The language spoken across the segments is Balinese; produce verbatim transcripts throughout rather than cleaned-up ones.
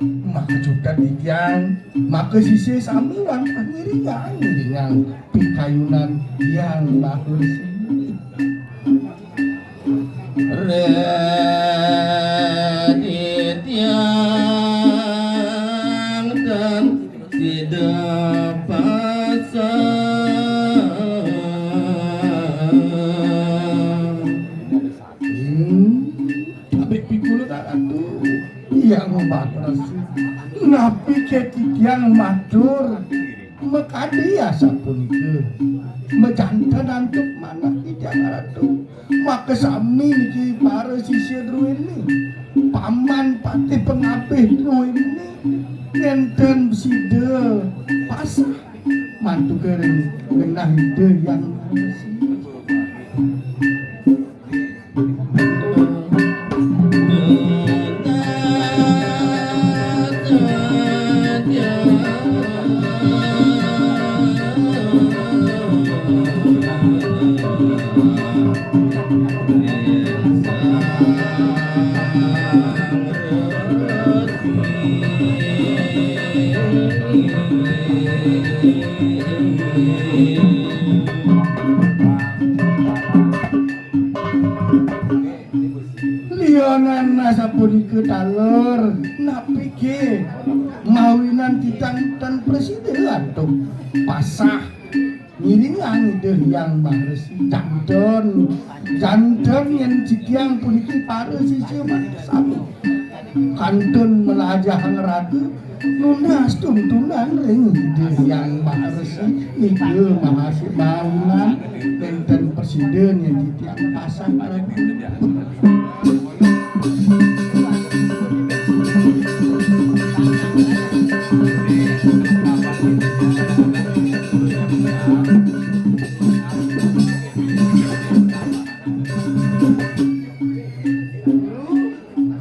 Maka cutet titiang, maka sisih sami wantah ngiringang, ngiringang pikayunan Hyang Maha Resi. Reti tiang tan sida pasang. Hmm, abik pikul tak atu. Hyang Maha Resi. Napi ké titiang matur? Makadi asapunika. Majanten antuk manah titiang ratu. Maka sami niki para sisia druéné, paman patih pangabih druéné, nénten sida pasah mantuka ring genah Ida Hyang Maha Resi. Lianan asapunika taler, napiké mawinan titiang tan prasida antuk pasah ngiringang Ida Hyang Maha Resi. Janten, janten yén titiang puniki para sisia sami kantun mlajahang raga, nunas tuntunan ring Ida Hyang Maha Resi, nika mahasi mawinan nénten prasida yén titiang pasah raga.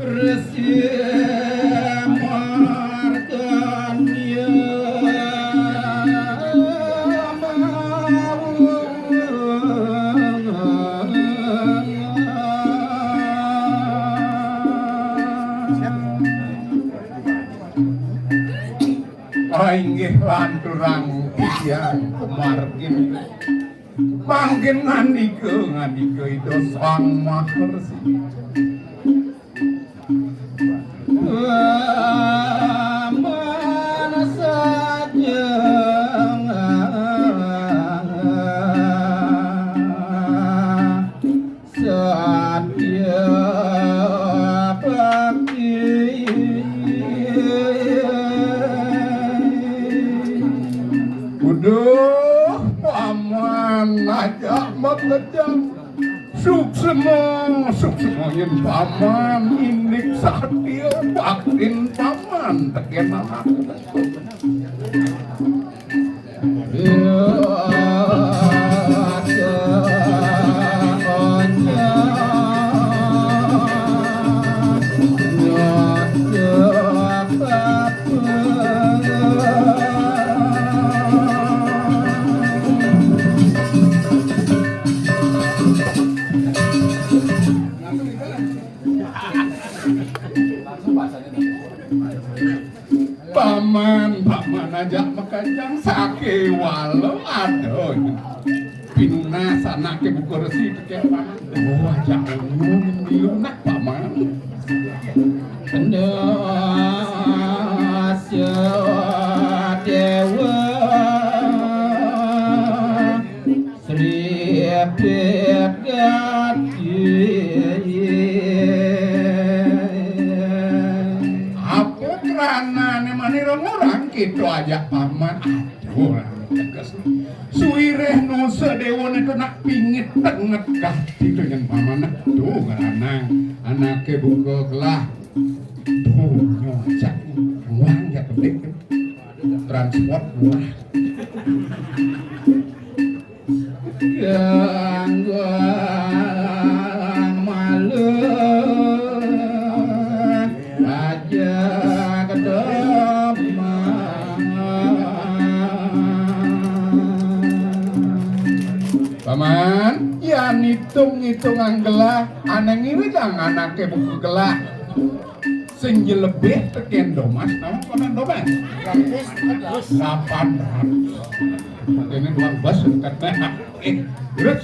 Resi Martanda. Ah, inggih lanturang titiang pamargin. Mangkin ngandika, ngandika Ida Sang Maha Resi. Paman saja satya bakti. Uduh, paman ajak makejang. Suksma, suksma yén paman indik satya baktin paman tekén anak. Paman, paman ajak makejang sakéwala ada. Pinunas anaké buka resi tekén paman. Oh, ajak ulun dilunak, paman. Dasya Déwa. Sri Pegati. Apa kranané manira ngorang kita ajak paman? Aduh, teges. Suwiréh nusa déwané to nak pingit tenget gati to nyén paman. Aduh, ngranang anaké buka gelah. Tuh, nyocak. Wah, ya penting. Transport murah. Ganggang malu aja kedemen. Paman, yan ngitung-ngitungang gelah, ané ngiridang anaké buka gelah. Sing jelebih tekén Domas, naon konon Domas? Delapan ratus. Ini doang bos, eh, terus.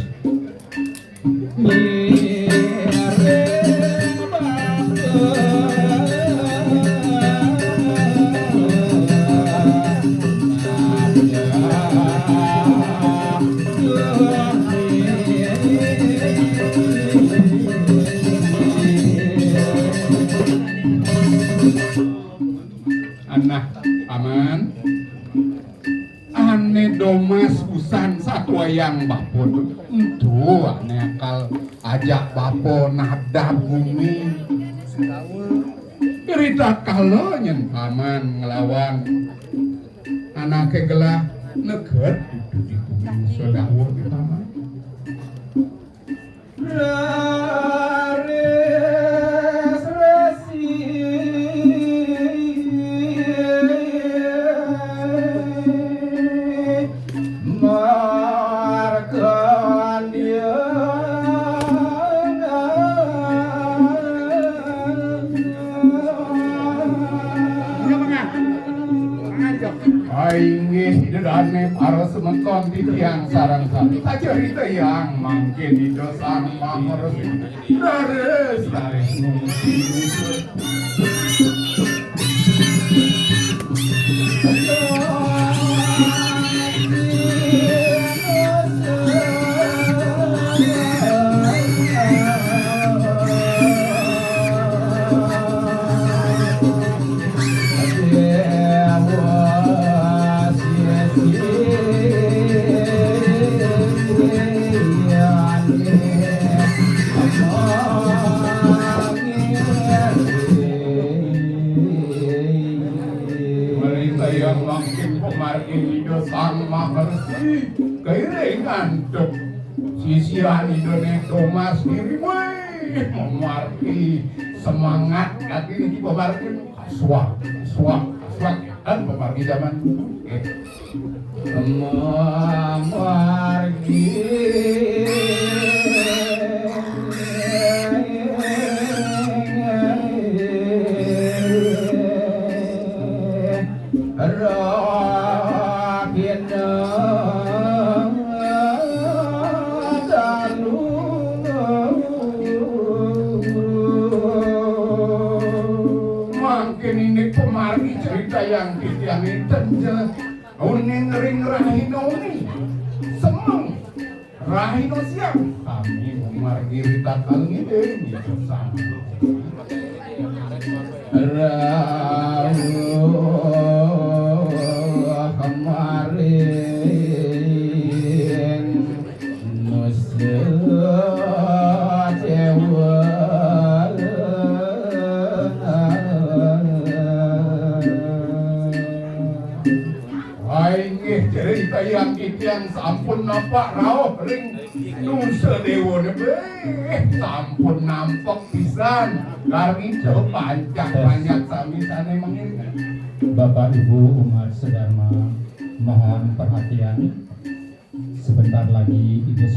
Anah, Paman. Ané Domas usan satuayang bapa. Éntu ané akal ajak bapa nadap bumi. Ritatkala nyén Paman nglawan anaké gelah neged di bumi Sedawa di Paman. Raris resi markandia. Inggih, Ida dané para semeton titiang sareng sami. Sacarita yang mangkin Ida Sang Maha Resi. Leres, leres. Marita yang mangkin pamargi Ida Sang Maha Resi, kairing antuk sisian Ida Néng Domas diri, wéh, mamargi semangat kaki niki pamargi suak, suak, suak, kan pamargi zaman. Nggih. Mamargi Rahina Dalu. Mangkin indik pamargi carita yang titiang énten, uning ring rahina uni. Semeng. Rahina siang. Sami margi ritatkala ngidih ngidusan. Rawuh maring Nusa Déwa. Inggih, carita yang titiang sampun nampak rauh ring Nusa Déwa niki. Sampun nampek pisan. Karmita pancak-pancak sami sané mangiring. Bapak Ibu umat sedharma, mohon perhatian. Sebentar lagi Ida